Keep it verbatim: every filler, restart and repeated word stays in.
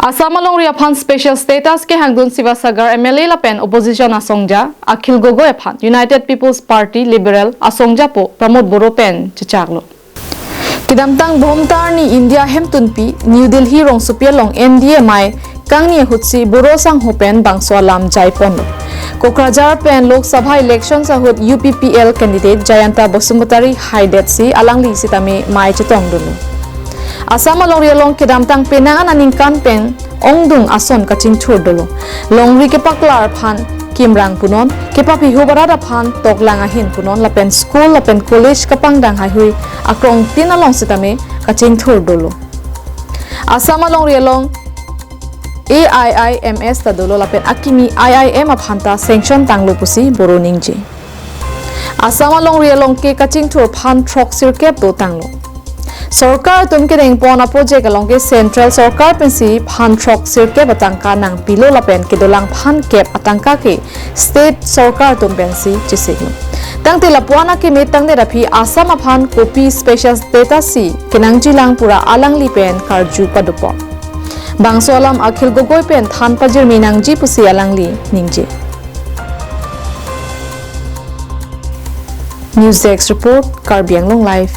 Assam alongri aphan special status kehangdun Sivasagar M L A lapen opposition asongja Akhil Gogoi aphan United People's Party Liberal asongjapo Pramod Boro pen chechaklo. Kedamtang Bhomtar ni India hemtunpi New Delhi rongsopi along N D A amei kangni ahutsi Boro sangho pen bangso alam jaiponlo. Kokrajhar pen Lok Sabha election ahut U P P L candidate Jayanta Basumatary haidetsi alangli sitame mei chetongdunlo. Assam alongri along kedamtang penang aningkan pen ongdung ason kachingthur dolo. Longri kepaklar aphan kimrang punon, kepaphihup arat aphan toklang ahin punon lapen school lapen college kapangdang haihui akrongtin along sitame kachingthur dolo. Assam alongri along A I I M S ta dolo lapen akimi I I M aphan ta sanction tanglo pusi Boro ningje. Assam alongri along ke kachingthur phan throksirkep dotanglo. Sorkar atum kedengpon a-project along ke Central Sorkar pensi phan throksirkep atangka nangpilo lapen kedolang phan kep atangka ke State Sorkar atum pensi chesiklo. Tangte lapu-an akeme tangdet aphi Assam aphan kopi special status si kenangjilang pura alangli pen karju padopo. Bangso alam Akhil Gogoi pen than pajirmi nangji pusi alangli ningje. News Desk Report, Karbi Anglong Live.